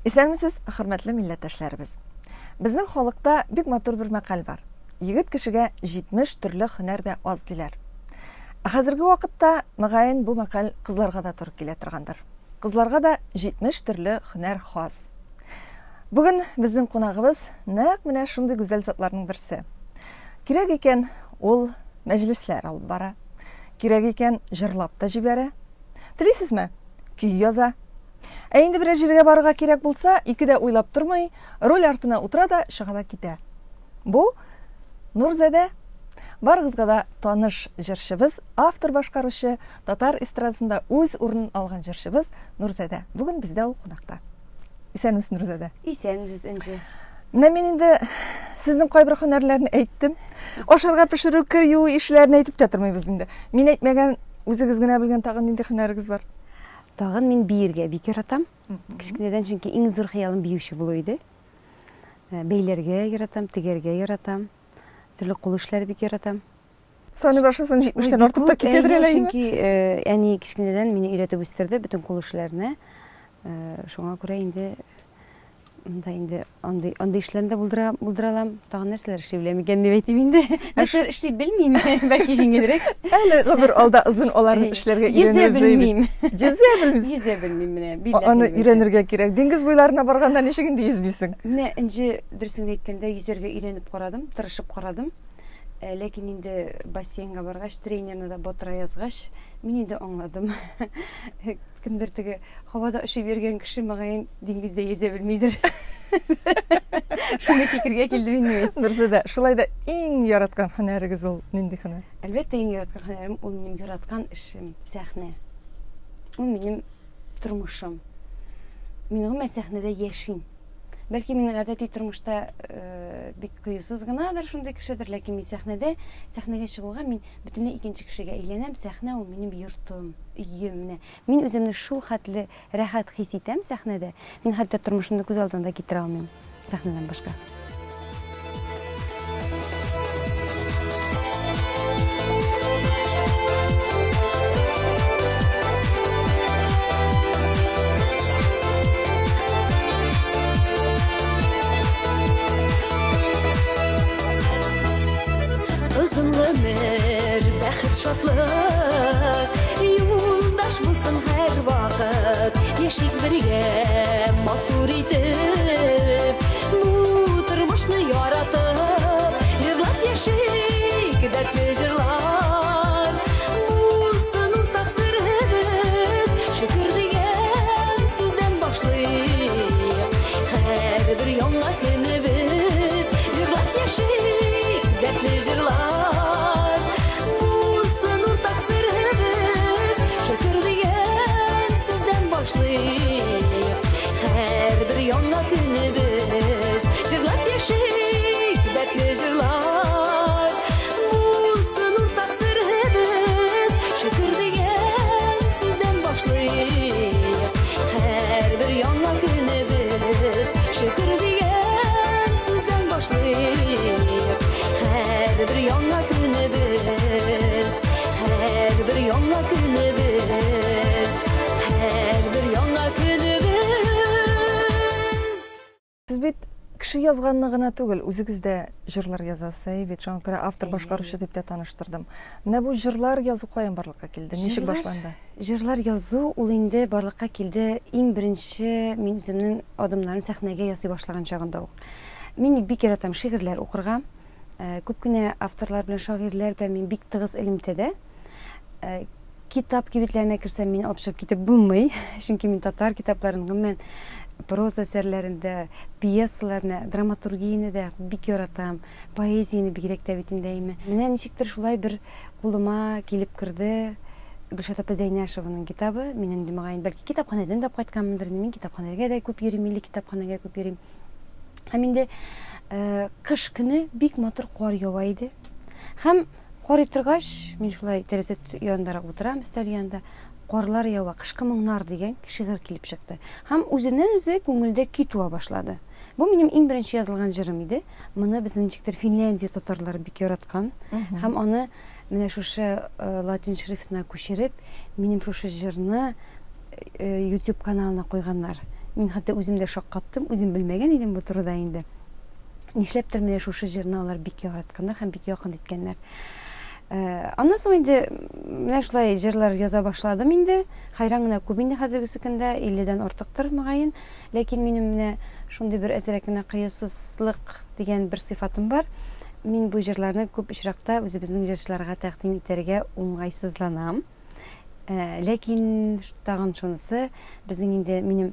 Исәнмесез, хөрмәтле милләттәшләребез. Безнең халыкта бик матур бер мәкаль бар. Егет кешегә 70 төрле һөнәр дә аз диләр. Ә хәзерге вакытта, мөгаен, бу мәкаль кызларга да туры килә торгандыр. Кызларга да 70 төрле һөнәр хас. Бүген безнең кунагыбыз нәкъ менә шундый гүзәл затларның берсе. Кирәк икән, ул мәҗлесләр алып бара. Кирәк икән, җырлап та җибәрә. Телисезме? Көй яза. Ә инде берәр җиргә барырга кирәк булса, ике дә уйлап тормый, руль артына утыра да чыга да китә. Бу Нурзадә. Барыгызга да таныш җырчыбыз, автор-башкаручы, татар эстрадасында үз урынын алган җырчыбыз Нурзадә. Бүген бездә ул кунакта. Исәнмесез, Нурзадә. Исәнмесез, Энҗе. Менә мин инде сезнең кайбер һөнәрләрне әйттем. Ашарга пешерү, кер юу ишләрен әйтеп тә тормыйбыз инде. Мин әйтмәгән, үзегез генә белгән тагын нинди һөнәрегез бар? Тагын мин биергә бик яратам. Кечкенәдән чөнки иң зур хыялым биюче булу иде. Э, бәйләргә яратам, тегәргә яратам. Төрле кул эшләре бик яратам. Саный башласаң, 70-тән артып та китәдер әле, әйеме? Чөнки э, әни кечкенәдән мине өйрәтеп үстерде бөтен кул эшләренә. Э, шуңа күрә инде монда инде андый андый эшләрне дә булдыра булдыра алам. Тагын нәрсәләр эшли беләм икән дип әйтим инде. Нәрсәләр эшли белмим, бәлки җиңелрәк. Әле гомер алда озын аларны эшләргә өйрәнергә. Йөзә белмим. Йөзә белмисез? Йөзә белмим менә. Аны өйрәнергә кирәк. Диңгез буйларына барганда ничек инде йөзмисең? Менә Энҗе, дөресен әйткәндә, йөзәргә өйрәнеп карадым, тырышып карадым. Э, ләкин инде бассейнга баргач, тренерны да батыра язгач, мин инде аңладым. Кемдер теге һавада очып йөргән кеше мөгаен диңгездә йөзә белмидер. Шундый фикергә килдем инде мин. Дөресе дә, шулай да иң яраткан һөнәрегез ул нинди һөнәр? Әлбәттә, иң яраткан һөнәрем ул минем яраткан эшем, сәхнә. Ул минем тормышым. Мин гомумән сәхнәдә яшим. Бәлки мин гадәти тормышта э, бик кыюсыз гынадыр, шундый кешедер, ләкин мин сәхнәдә, сәхнәгә чыгуга мин бөтенләй икенче кешегә әйләнәм. Сәхнә ул минем йортым, өем. Менә мин үземне шул хәтле рәхәт хис итәм сәхнәдә. Мин хәтта тормышымны күз алдына да китерә алмыйм сәхнәдән башка. Озын гомер, бәхет, шатлык Юлдаш булсын һәрвакыт Яшик бергә матур итеп Бу тормышны яратып Җырлап яшик дәртле җырлар Булсын уртак серебез Шөкер дигән сүздән башлыйк Һәрбер яңа көнебез Җырлап яшик дәртле җырлар Булсын уртак серебез Шөкер дигән сүздән башлыйк Һәрбер яңа көнебез Җырлап яшик дәртле җырлар Булсын уртак серебез Шөкер дигән сүздән башлыйк Һәрбер яңа көнебез Шөкер дигән сүздән башлыйк Һәрбер яңа көнебез Һәрбер яңа көнебез Һәрбер яңа көнебез. Сез бит кеше язганны гына түгел, үзегез дә җырлар язасыз, әйе бит? Шуңа күрә автор-башкаручы дип тә таныштырдым. Менә бу җырлар язу каян барлыкка килде? Ничек башланды? Җырлар язу ул инде барлыкка килде иң беренче мин үземнең адымнарын сәхнәгә ясый башлаган чагында ук. Мин бик яратам шигырьләр укырга. Э, күп кенә авторлар белән, шагыйрьләр белән мин бик тыгыз элемтәдә. Э, китап кибетләренә керсәм, мине алып чыгып китеп булмый. Чөнки мин татар китапларын, гомумән, проза әсәрләрен дә, пьесаларны, драматургияне дә бик яратам. Поэзияне бигрәк тә бит инде, әйме. Менә ничектер шулай бер кулыма килеп керде Гөлшат апа Зәйнәшеваның китабы. Мин инде мөгаен, бәлки китапханәдән дә алып кайтканмындыр инде. Мин китапханәгә дә күп йөрим, милли китапханәгә күп йөрим. Һәм инде э, кыш көне бик матур кар ява иде. Һәм Карый торгач, мин шулай тәрәзә янындарак утырам, өстәл янында. Карлар ява, кышкы моңнар дигән шигырь килеп чыкты. Һәм үзеннән-үзе күңелдә көй туа башлады. Бу минем иң беренче язылган җырым иде. Моны безнең ничектер Финляндия татарлары бик яраткан. Һәм аны менә шушы э, латин шрифтына күчереп, минем шушы җырны э, YouTube каналына куйганнар. Мин хәтта үзем дә шаккаттым, үзем белмәгән идем бу турыда инде. Нишләптер менә шушы җырны алар бик яратканнар һәм бик якын иткәннәр. Э, аннан соң инде менә шулай җырлар яза башладым инде. Хәйран гына күп инде хәзергесе көндә, 50-дән артыктыр мөгаен. Ләкин минем менә шундый бер әзрәк кенә кыюсызлык дигән бер сыйфатым бар. Мин бу җырларны күп очракта үзебезнең җырчыларга тәкъдим итәргә уңайсызланам. Э, ләкин тагын шунысы, безнең инде минем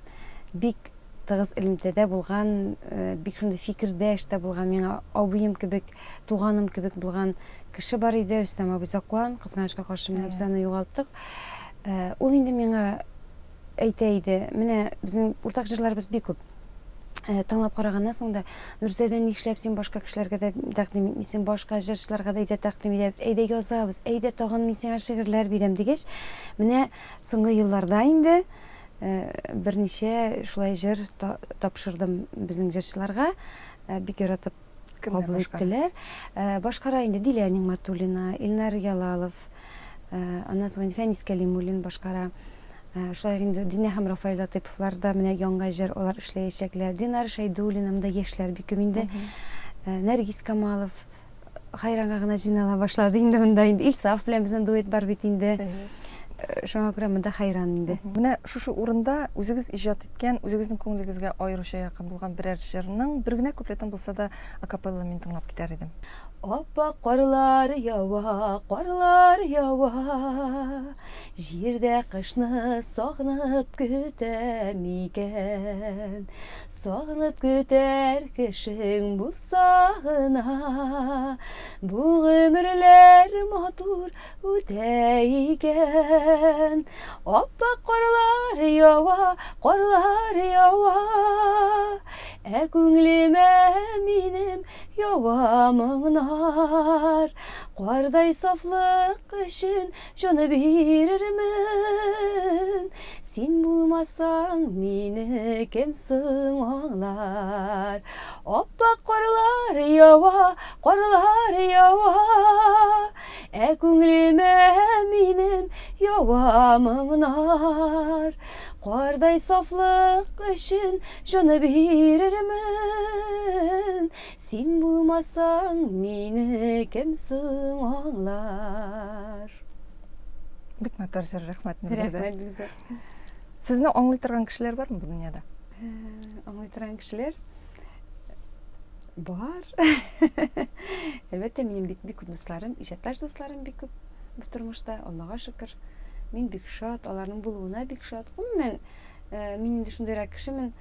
бик тыгыз элемтәдә булган, э, бик шундый фикердәш тә булган, миңа абыем кебек, туганым кебек булган кеше бар иде, Рөстәм абый Закуан, кызганычка каршы менә без аны югалттык. Э, ул инде миңа әйтә иде, менә безнең уртак җырларыбыз бик күп. Э, тыңлап караганнан соң да, Нурзадә, нишләп син башка кешеләргә дә тәкъдим итмисең, башка җырчыларга да әйдә тәкъдим итәбез, әйдә язабыз, әйдә тагын мин сиңа шигырьләр бирәм дигәч, менә соңгы елларда инде э, берничә шулай җыр тапшырдым безнең җырчыларга, э, бик яратып кабул иттеләр. Башкара инде Дилә Нигъмәтуллина, Илнар Ялалов, аннан соң инде Фәнис Кәлимуллин башкара. Шулай ук инде Динә һәм Рафаэль Латыйповлар да менә яңа җыр алар эшләячәкләр. Динара Шәйдуллина, монда яшьләр бик күп инде. Нәргиз Камалов хайранга гына җыйнала башлады инде монда инде. Илсаф белән безнең дуэт бар бит инде. Шуңа күрә монда хайран инде. Менә шушы урында үзегез иҗат иткән, үзегезнең күңелегезгә аеруча якын булган берәр җырның бер генә куплетын булса да акапелла мин тыңлап китәр идем. Ап-ак карлар ява, карлар ява, Җирдә кышны сагынып көтә микән? Сагынып көтәр кешең булса гына, Бу гомерләр матур үтә икән. Ап-ак карлар ява, карлар ява, Ә күңлемә минем ява моңнар. Кардай сафлык өчен җан бирермен. Син булмасаң, мине кем соң аңлар? Ап-ак карлар ява, карлар ява, Ә күңлемә минем ява моңнар. Кардай сафлык өчен җан бирермен. Син булмасаң, мине кем соң аңлар? Бик матур җыр, рәхмәт, Нурзадә. Рәхмәт, бик зур. Сезне аңлый торган кешеләр бармы бу дөньяда? Э, аңлый торган кешеләр бар. Әлбәттә, минем бик бик күп дусларым, иҗатташ дусларым бик күп бу тормышта, Аллага шөкер. Мин бик шат, аларның булуына бик шат. Гомумән, э, мин инде шундыйрак кешемен,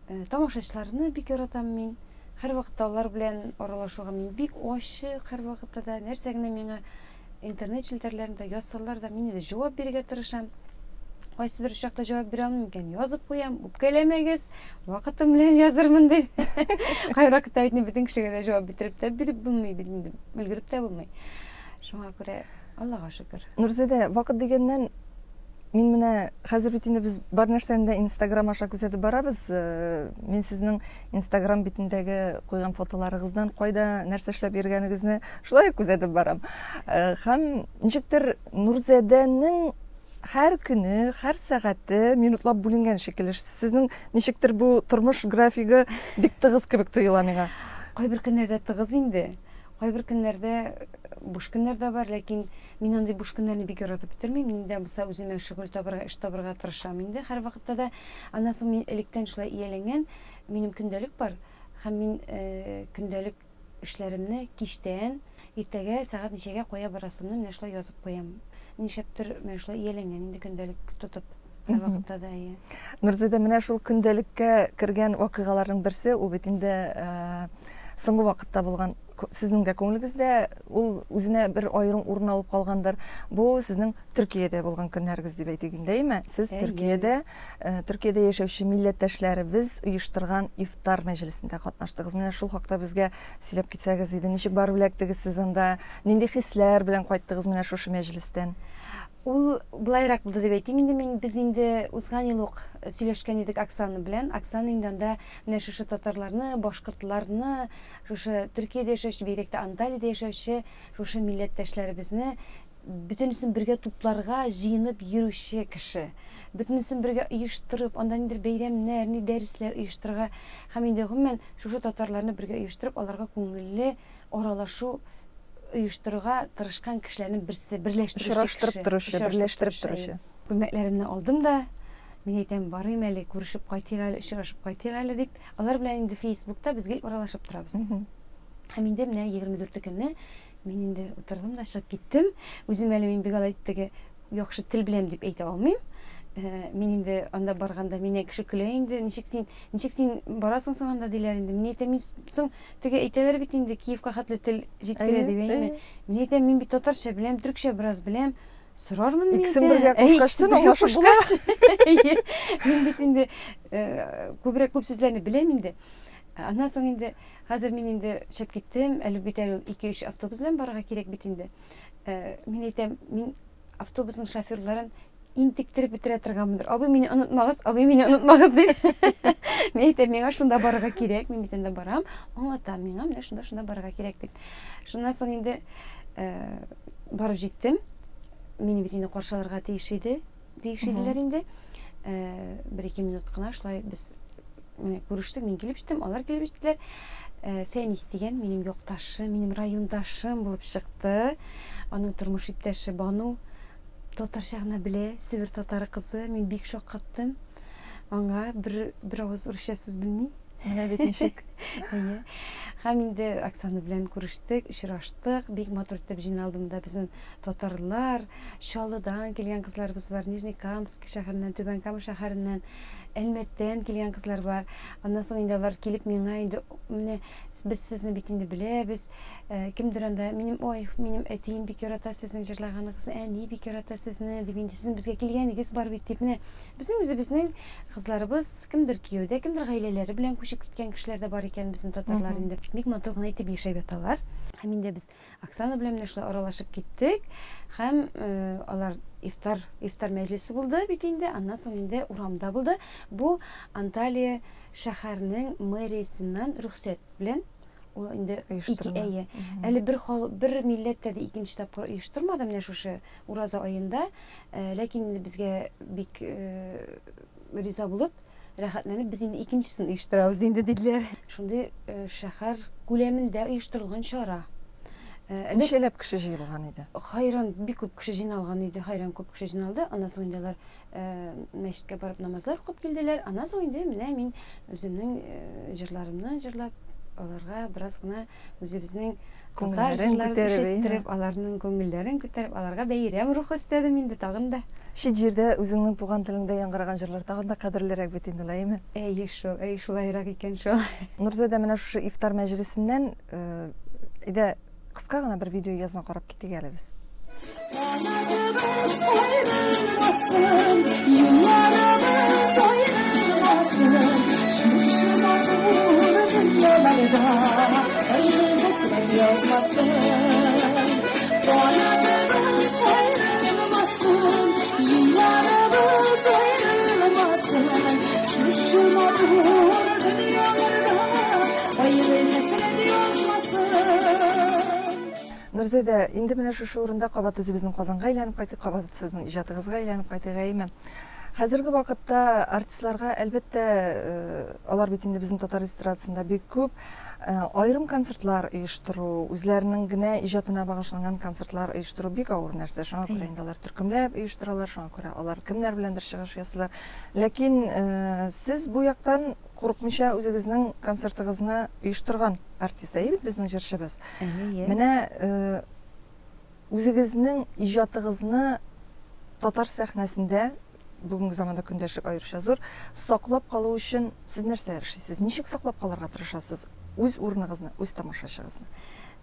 э, тамашачыларны бик яратам мин. Һәрвакытта алар белән аралашуга мин бик ачык, һәрвакытта да нәрсә генә миңа интернет челтәрләрендә язсалар да, мин инде җавап бирергә тырышам. Кайсыдыр очракта җавап бирә алмыйм икән, язып куям, үпкәләмәгез, вакытым белән язырмын дип. Кайвакытта бит бөтен кешегә дә җавап бетереп тә биреп булмый бит инде, өлгереп тә булмый. Шуңа күрә Аллага шөкер. Нурзидә, вакыт дигәннән, мин менә хәзер бит инде без бар нәрсәне дә Инстаграм аша күзәтеп барабыз. Э, мин сезнең Инстаграм битендәге куйган фотоларыгыздан кайда нәрсә эшләп йөргәнегезне шулай ук күзәтеп барам. Э, һәм ничектер Нурзадәнең һәр көне, һәр сәгате минутлап бүленгән шикелле. Сезнең ничектер бу тормыш графигы бик тыгыз кебек тоела миңа. Кайбер көннәрдә тыгыз инде. Кайбер көннәрдә буш көннәр дә бар, ләкин мин андый буш көннәрне бик яратып бетермим. Мин дә булса үземә шөгыль табырга, эш табырга тырышам инде һәрвакытта да. Аннан соң мин электән шулай ияләнгән, минем көндәлек бар һәм мин э, көндәлек эшләремне кичтән, иртәгә сәгать ничәгә кая барасымны менә шулай язып куям. Нишләптер менә шулай ияләнгән инде көндәлек тотып һәрвакытта да, әйе. Нурзидә, менә шул көндәлеккә кергән вакыйгаларның берсе, ул бит инде э, соңгы вакытта булган сезнең дә күңелегездә ул үзенә бер аерым урын алып калгандыр. Бу сезнең Төркиядә булган көннәрегез дип әйтик инде, әйеме? Сез Төркиядә, э, Төркиядә яшәүче милләттәшләребез оештырган ифтар мәҗлесендә катнаштыгыз. Менә шул хакта безгә сөйләп китсәгез иде. Ничек барып эләктегез сез анда? Нинди хисләр белән кайттыгыз менә шушы мәҗлестән? Ул былайрак булды дип әйтим инде мин. Без инде узган ел ук сөйләшкән идек Оксана белән. Оксана инде анда менә шушы татарларны, башкортларны, шушы Төркиядә яшәүче, бигрәк тә Анталиядә яшәүче шушы милләттәшләребезне Бөтенесен бергә тупларга җыенып йөрүче кеше. Бөтенесен бергә оештырып, анда ниндидер бәйрәмнәр, ни дәресләр оештырырга һәм инде гомумән шушы татарларны бергә оештырып, аларга күңелле аралашу оештырырга тырышкан кешеләрнең берсе, берләштерүче кеше. Очраштырып торучы, берләштереп торучы. Күлмәкләремне алдым да, мин әйтәм, барыйм әле, күрешеп кайтыйк әле, очрашып кайтыйк әле дип. Алар белән инде Фейсбукта без гел аралашып торабыз. Һәм инде менә 24 көнне Мин инде утырдым да чыгып киттем. Үзем әле мин бик алай теге яхшы тел беләм дип әйтә алмыйм. Э, мин инде анда барганда миннән кеше көлә инде, ничек син, ничек син барасың соң анда диләр инде. Мин әйтәм, мин соң теге әйтәләр бит инде Киевка хәтле тел җиткерә дип, әйеме? Мин әйтәм, мин бит татарча беләм, төркчә бераз беләм. Сорармын мин. Икесен бергә кушкачтын аңлашып була. Мин бит инде э, күбрәк күп сүзләрне беләм инде. Аннан соң инде Хәзер мин инде чыгып киттем, әле бит әле ул ике-өч автобус белән барырга кирәк бит инде. Э, мин әйтәм, мин автобусның шоферларын интектереп бетерә торганмындыр. Абый, мине онытмагыз, абый, мине онытмагыз дип. Мин әйтәм, миңа шунда барырга кирәк, мин бит анда барам, аңлатам, миңа менә шунда шунда барырга кирәк дип. Шуннан соң инде э, барып җиттем. Мине бит инде каршы алырга тиеш иде, тиеш иделәр инде. Э, бер-ике минут кына шулай без Менә күрештек, мин килеп җиттем, алар килеп җиттеләр. Э, Фәнис дигән минем якташым, минем райондашым булып чыкты. Аның тормыш иптәше Бану татарча гына белә, Себер татары кызы. Мин бик шаккаттым. Аңа бер, бер авыз урысча сүз белми. Менә бит ничек. Әйе. Һәм инде Оксана белән күрештек, очраштык. Бик матур итеп җыйналды монда безнең татарлар. Чаллыдан килгән кызларыбыз бар, Нижнекамск шәһәреннән, Түбән Кама шәһәреннән. Әлмәттән килгән кызлар бар. Аннан соң инде алар килеп миңа инде менә без сезне бит инде беләбез. Э, кемдер анда минем ой, минем әтием бик ярата сезнең җырлаганыгызны, әни бик ярата сезне дип инде сезнең безгә килгәнегез бар бит дип менә безнең үзебезнең кызларыбыз кемдер кияүдә, кемдер гаиләләре белән күчеп киткән кешеләр дә бар икән безнең татарлар инде. Бик матур гына итеп яшәп яталар. Һәм инде без Оксана белән менә шулай аралашып киттек һәм э, алар ифтар ифтар мәҗлесе булды бит инде, аннан соң инде урамда булды. Бу Анталия шәһәренең мэриясеннән рөхсәт белән ул инде оештырыла. Әйе. Әле бер хал, бер милләт тә икенче тапкыр оештырмады менә шушы ураза аенда. Э, ләкин инде безгә бик э, риза булып, Рәхәтләнеп без инде икенчесен оештырабыз инде, диделәр. Шундый э, шәһәр күләмендә оештырылган чара. Э, Ничәләп кеше җыелган иде? Хайран, бик күп кеше җыйналган иде, хайран күп кеше җыйналды. Аннан соң инде алар э, мәчеткә барып намазлар укып килделәр. Аннан соң инде менә мин үземнең җырларымны җырлап, аларга бераз гына үзебезнең татар җырларын ишеттереп, аларның күңелләрен күтәреп, аларга бәйрәм рухы өстәдем инде тагын да. Чит җирдә үзеңнең туган телеңдә яңгыраган җырлар тагын да кадерлерәк бит инде, әйеме? Әйе шул, әйе шулайрак икән шул. Нурзадә, менә шушы ифтар мәҗлесеннән э, әйдә кыска гына бер видео язма карап китик әле без. Нурзадә, инде менә шушы урында кабат үзебезнең Казанга әйләнеп кайтыйк, кабат сезнең иҗатыгызга әйләнеп кайтыйк, әйеме? Хәзерге вакытта артистларга, әлбәттә, э, алар бит инде безнең татар эстрадасында бик күп, э, аерым концертлар оештыру, үзләренең генә иҗатына багышланган концертлар оештыру бик авыр нәрсә. Шуңа күрә инде алар төркемләп оештыралар, шуңа күрә алар кемнәр беләндер чыгыш ясыйлар. Ләкин э, сез бу яктан курыкмыйча үзегезнең концертыгызны оештырган артист, әйе бит, безнең җырчыбыз. Әйе. Менә э, үзегезнең иҗатыгызны татар сәхнәсендә бүгенге заманда көндәшлек аеруча зур, саклап калу өчен сез нәрсәләр эшлисез? Ничек саклап калырга тырышасыз үз урыныгызны, үз тамашачыгызны?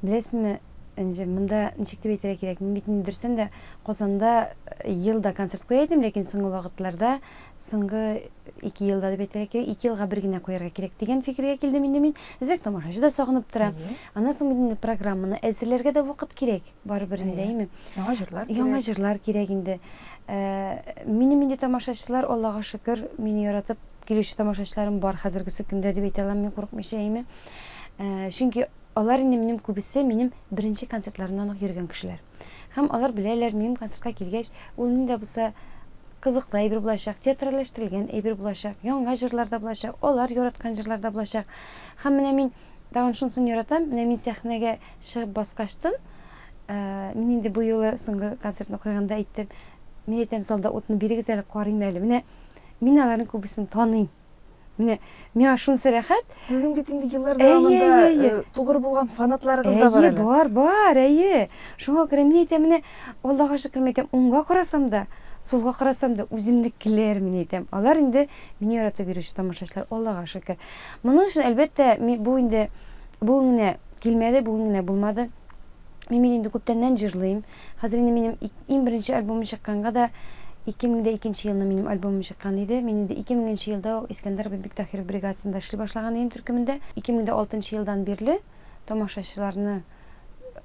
Беләсезме, Энҗе, монда ничек дип әйтергә кирәк? Мин бит инде дөрестән дә Казанда ел да концерт куя идем, ләкин соңгы вакытларда Соңгы ике елда дип әйтергә кирәк, ике елга бер генә куярга кирәк дигән фикергә килдем инде мин. Әзрәк тамашачы да сагынып тора. Аннан соң бит инде программаны әзерләргә дә вакыт кирәк, барыбер инде, әйеме? Яңа җырлар кирәк. Яңа җырлар кирәк инде. Э, минем инде тамашачылар, Аллага шөкер, мине яратып килүче тамашачыларым бар хәзергесе көндә дип әйтә алам мин курыкмыйча, әйеме? Э, чөнки Алар инде минем күбесе минем беренче концертларымнан ук йөргән кешеләр. Һәм алар беләләр, минем концертка килгәч, ул нинди дә булса кызыклы әйбер булачак, театральләштерелгән әйбер булачак, яңа җырлар да булачак, алар яраткан җырлар да булачак. Һәм менә мин тагын шунысын яратам, менә мин сәхнәгә чыгып баскачтын, э, мин инде бу юлы соңгы концертны куйганда әйттем, мин әйтәм, залда утны бирегез әле, карыйм әле. Менә мин аларның күбесен таныйм. Менә миңа шунысы рәхәт. Сезнең бит инде еллар дәвамында э, тугры булган фанатларыгыз да бар әле. Бар, бар, әйе. Шуңа күрә мин әйтәм, менә Аллага шөкер, мин әйтәм, уңга карасам да, сулга карасам да үземнекеләр, мин әйтәм. Алар инде мине яратып йөрүче тамашачылар, Аллага шөкер. Моның өчен, әлбәттә, бу инде бүген генә килмәде, бүген генә булмады. Мин бит инде күптәннән җырлыйм. Хәзер инде минем иң беренче альбомым чыкканга да 2002 елны минем альбомым чыккан иде. Мин инде 2000 елда ук Искәндәр Биктахиров бригадасында эшли башлаган идем төркемендә. 2006 елдан бирле тамашачыларны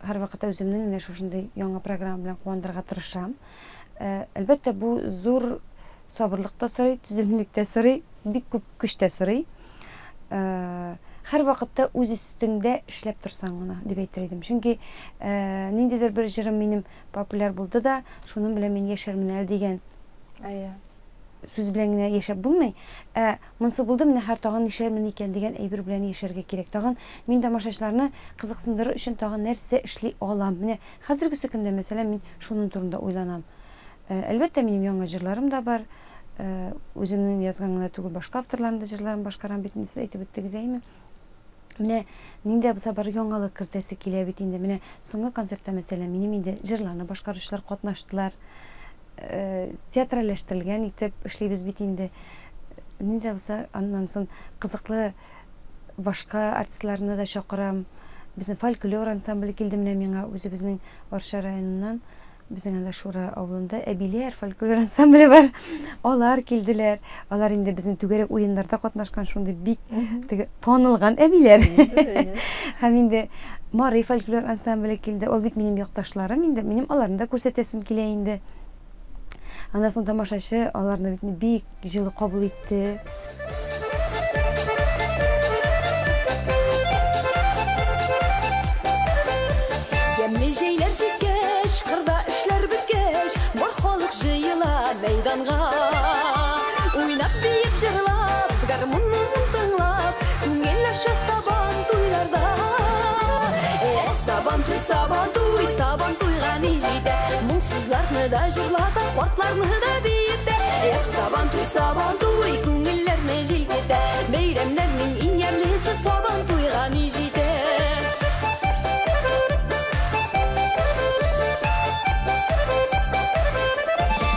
һәрвакытта үземнең менә шушындый яңа программа белән куандырырга тырышам. Э, әлбәттә, бу зур сабырлык та сорый, түземлелек тә сорый, бик күп көч тә сорый. Э, һәрвакытта үз өстеңдә эшләп торсаң гына, дип әйтер идем. Чөнки э, ниндидер бер җырым минем популяр булды да, шуның белән мин яшәрмен әле дигән Әйе. сүз белән генә яшәп булмый. Ә монысы булды, менә хәр тагын нишләрмен икән дигән әйбер белән яшәргә кирәк. Тагын мин тамашачыларны кызыксындырыр өчен тагын нәрсә эшли алам? Менә хәзергесе көндә, мәсәлән, мин шуның турында уйланам. Э, әлбәттә, минем яңа җырларым да бар. Э, үземнең язган гына түгел, башка авторларның да җырларын башкарам бит инде, сез әйтеп үттегез, әйеме? Менә нинди булса бар яңалык кертәсе килә бит инде. Менә соңгы концертта, мәсәлән, минем инде җырларны башкаручылар катнаштылар. Э, театральләштерелгән итеп эшлибез бит инде. Нинди булса аннан соң кызыклы башка артистларны да чакырам. Безнең фольклор ансамбле килде менә миңа үзебезнең Арча районыннан. Безнең анда Шура авылында әбиләр фольклор ансамбле бар. Алар килделәр. Алар инде безнең түгәрәк уеннарда катнашкан шундый бик теге танылган әбиләр. Һәм инде Мари фольклор ансамбле килде. Ул бит минем якташларым инде. Минем аларны да күрсәтәсем килә инде. Аннан соң тамашачы аларны бит бик җылы кабул итте. Ямьле җәйләр җиткәч, кырда эшләр беткәч, бар халык җыела мәйданга. Уйнап, биеп, җырлап, гармун моңын тыңлап, күңел ача сабан туйларда. Э, сабан туй, сабан туй, сабан туйга ни җитә? Моңсызларны да җырлата, картларны да биетә. Эх, сабан туй, сабан туй, күңелләрне җилкетә. Бәйрәмнәрнең иң ямьлесе сабан туйга ни җитә?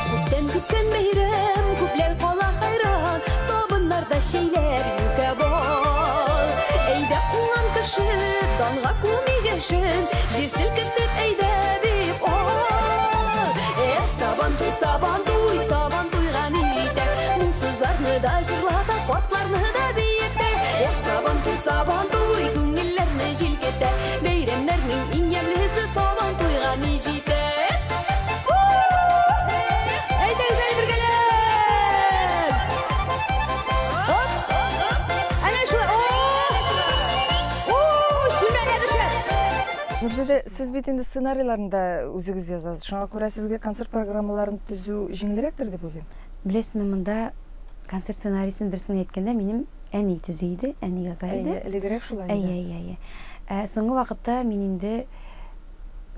Күптән көткән бәйрәм, күпләр кала хәйран, табыннарда чәйләр, юкә бал. Әйдә уңган кеше, данга күмик эшен, җир селкетеп әйдә дип ал. Эх, сабан туй, сабан туй, сабан туйга ни җитә? Моңсызларны да җырлата, картларны да биетә. Эх, сабан туй, сабан туй, күңелләрне җилкетә. Бәйрәмнәрнең иң ямьлесе сабан туйга ни җитә? Әйдәгез әле бергәләп! Оп! Әнә шулай. О! О, чүлмәкләр төшә. Нурзидә, сез бит инде сценарийларны да үзегез язасыз. Шуңа күрә сезгә концерт программаларын төзү җиңелрәктер дип уйлыйм. Беләсезме, монда концерт сценарийсын дөресен әйткәндә минем әни төзи иде, әни яза иде. Әйе, элегрәк шулай иде. Әйе, әйе, әйе. Ә соңгы вакытта мин инде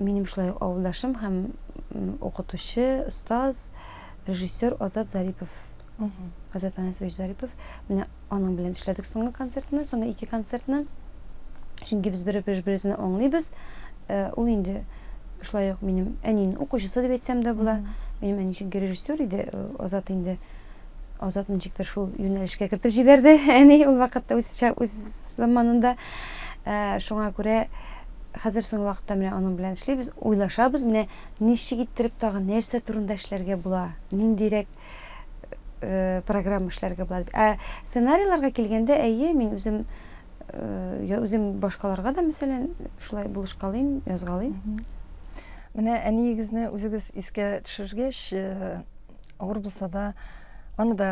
минем шулай ук авылдашым һәм укытучы, остаз, режиссер Азат Зарипов. Азат Анасович Зарипов. Менә аның белән эшләдек соңгы концертны, соңгы ике концертны. Чөнки без бер-беребезне аңлыйбыз. Э, ул инде шулай ук минем әнинең укучысы дип әйтсәм дә була. Минем әни чөнки режиссер иде, э, Азат инде Азат ничектер шул юнәлешкә кертеп җибәрде әни ул вакытта үз, үз заманында. Э, шуңа күрә хәзер соңгы вакытта менә аның белән эшлибез, уйлашабыз, менә ничек иттереп тагын нәрсә турында эшләргә була, ниндирәк э, программа эшләргә була дип. Ә сценарийларга килгәндә, әйе, мин үзем э, үзем башкаларга да, мәсәлән, шулай булышкалыйм, язгалыйм. Менә әниегезне үзегез искә төшергәч, э, авыр булса да, аны да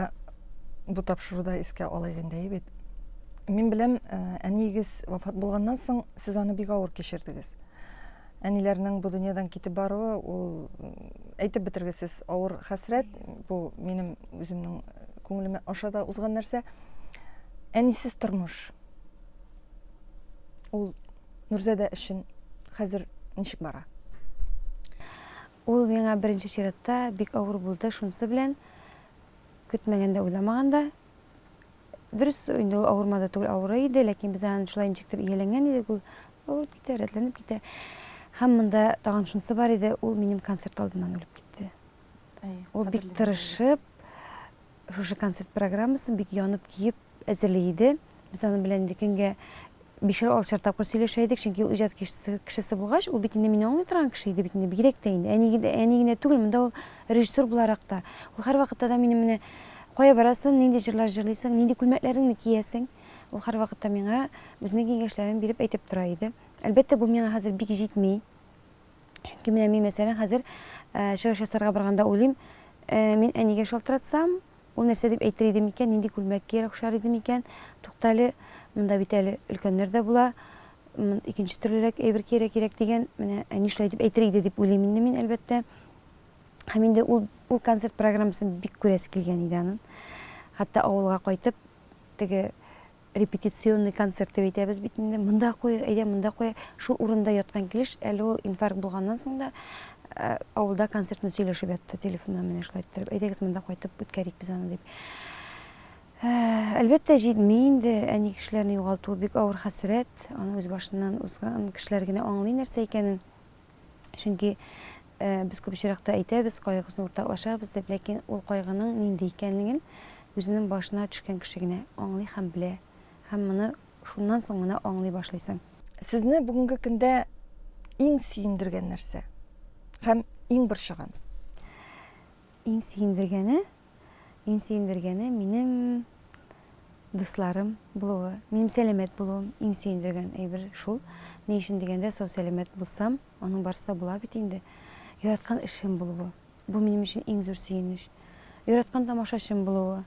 бу тапшыруда искә алыйк инде, әйе бит? Мин беләм, э, әниегез вафат булганнан соң сез аны бик авыр кичердегез. Әниләрнең бу дөньядан китеп баруы ул әйтеп бетергесез авыр хәсрәт. Бу минем үземнең күңелемә аша да узган нәрсә. Әнисез тормыш. Ул Нурзадә өчен хәзер ничек бара? Ул миңа беренче чиратта бик авыр булды шунысы белән, көтмәгәндә, уйламаганда. Дөрес, инде ул авырмады түгел, авырый иде, ләкин без аны шулай ничектер ияләнгән идек, ул авырып китә, рәтләнеп китә. Һәм монда тагын шунысы бар иде, ул минем концерт алдыннан үлеп китте. Ул бик тырышып, шушы концерт программасын бик янып-көеп әзерли иде. Без аның белән инде көнгә бишәр-алтышар тапкыр сөйләшә идек, чөнки ул иҗат кешесе, кешесе булгач, ул бит инде мине аңлый торган кеше иде бит инде, бигрәк тә инде. Әни, әни генә түгел, монда ул режиссер буларак та. Ул һәрвакытта да минем менә кая барасың, нинди җырлар җырлыйсың, нинди күлмәкләреңне киясең. Ул һәрвакытта миңа үзенең киңәшләрен биреп әйтеп тора иде. Әлбәттә, бу миңа хәзер бик җитми. Чөнки менә мин, мәсәлән, хәзер чыгыш ясарга барганда уйлыйм, мин әнигә шалтыратсам, Ул нәрсә дип әйтер иде микән, нинди күлмәк кияргә кушар иде микән? Туктале, монда бит әле өлкәннәр дә була, икенче төрлерәк әйбер кияргә кирәк дигән, менә әни шулай дип әйтер иде дип уйлыйм инде мин, әлбәттә. Һәм инде ул, ул концерт программасын бик күрәсе килгән иде аның. Хәтта авылга кайтып, теге репетиционный концерт дип әйтәбез бит инде, монда куйыйк, әйдә монда куйыйк. Шул урында яткан килеш, әле ул инфаркт булганнан соң да э, авылда концертны сөйләшеп ятты телефоннан менә шулай иттереп, әйдәгез монда кайтып үткәрик без аны дип. Э, әлбәттә, җитми инде әни кешеләрне югалту бик авыр хәсрәт, аны үз башыннан узган кешеләр генә аңлый нәрсә икәнен. Чөнки э, без күп очракта әйтәбез, кайгыбызны уртаклашабыз дип, ләкин ул кайгының нинди икәнлеген үзенең башына төшкән кеше генә аңлый һәм белә. Һәм моны шуннан соң гына аңлый башлыйсың. Сезне бүгенге көндә иң сөендергән нәрсә һәм иң борчыган? Иң сөендергәне, иң сөендергәне минем дусларым булуы, минем сәламәт булуым иң сөендергән әйбер шул. Ни өчен дигәндә, сау-сәламәт булсам, аның барысы да була бит инде. Яраткан эшем булуы. Бу минем өчен иң зур сөенеч. Яраткан тамашачым булуы.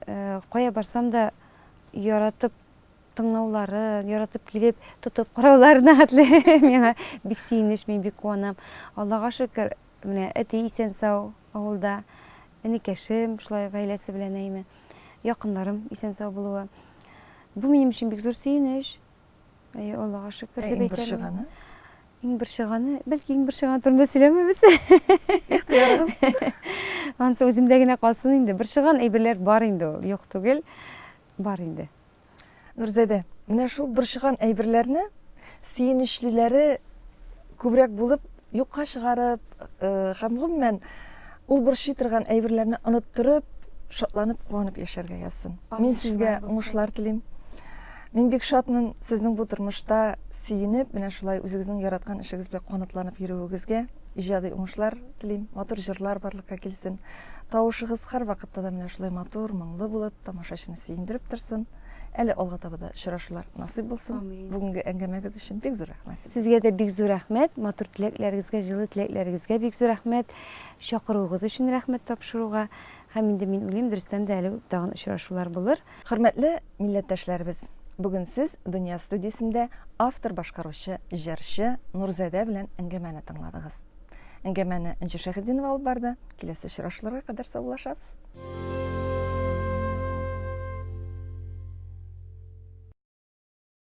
Э, кая барсам да яратып тыңлаулары, яратып килеп, тотып карауларына хәтле миңа бик сөенеч, мин бик куанам. Аллага шөкер, менә әти исән-сау авылда, энекәшем шулай гаиләсе белән әйме, якыннарым исән-сау булуы. Бу минем өчен бик зур сөенеч. Әйе, Аллага шөкер дип әйтәм. Иң борчыганы? Иң борчыганы, бәлки иң борчыганы турында сөйләмибез. Ихтыярыгыз. Анысы үземдә генә калсын инде. Борчыган әйберләр бар инде ул, юк түгел, бар инде. Нурзадә, менә шул борчыган әйберләрне сөенечлеләре күбрәк булып, юкка чыгарып, э, һәм гомумән ул борчый торган әйберләрне оныттырып, шатланып, куанып яшәргә язсын. Мин сезгә уңышлар телим. Мин бик шатмын сезнең бу тормышта сөенеп, менә шулай үзегезнең яраткан эшегез белән канатланып йөрүегезгә иҗади уңышлар телим. Матур җырлар барлыкка килсен. Тавышыгыз һәрвакытта да менә шулай матур, моңлы булып, тамашачыны сөендереп торсын. Әле алга таба да очрашулар насыйп булсын. Амин. Бүгенге әңгәмәгез өчен бик зур рәхмәт сезгә. Сезгә дә бик зур рәхмәт. Матур теләкләрегезгә, җылы теләкләрегезгә бик зур рәхмәт. Чакыруыгыз өчен рәхмәт тапшыруга. Һәм инде мин уйлыйм, дөрестән дә әле тагын очрашулар булыр. Хөрмәтле милләттәшләребез, бүген сез Дөнья студиясендә автор-башкаручы, җырчы Нурзадә белән әңгәмәне тыңладыгыз. Әңгәмәне Энҗе Шәйхетдинова алып барды. Киләсе очрашуларга кадәр саубуллашабыз.